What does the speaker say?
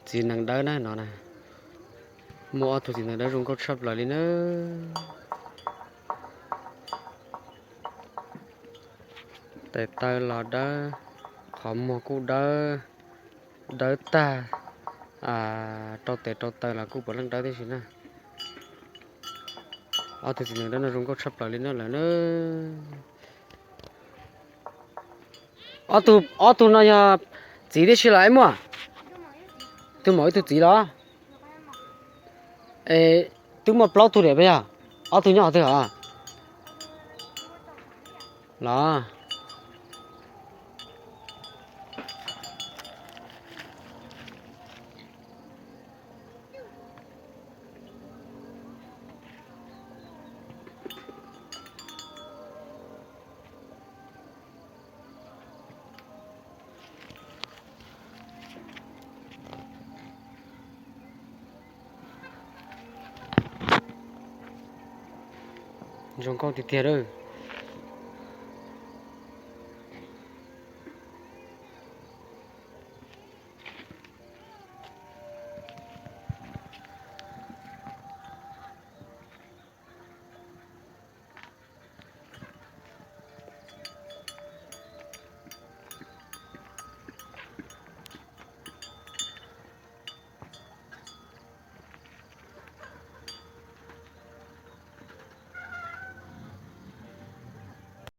Txiv nees dawb na no na. Muaj ob tug txiv nees dawb zoo nkauj tshaj plaws li na. Tes taw los dawb, qhov muag kuj dawb, dawb tag, rau tes rau taw los kuj puav leej dawb tib si na. Ob tug txiv nees dawb no zoo nkauj tshaj plaws li na lawm na. Ob tug, ob tug no yog txiv tib si los es muaj? Twb muaj ib tug txiv los? Es twb muaj plaub tug niam peb yog? Ob tug nyob qhov twg os? Los. Zoo nkauj tiag tiag.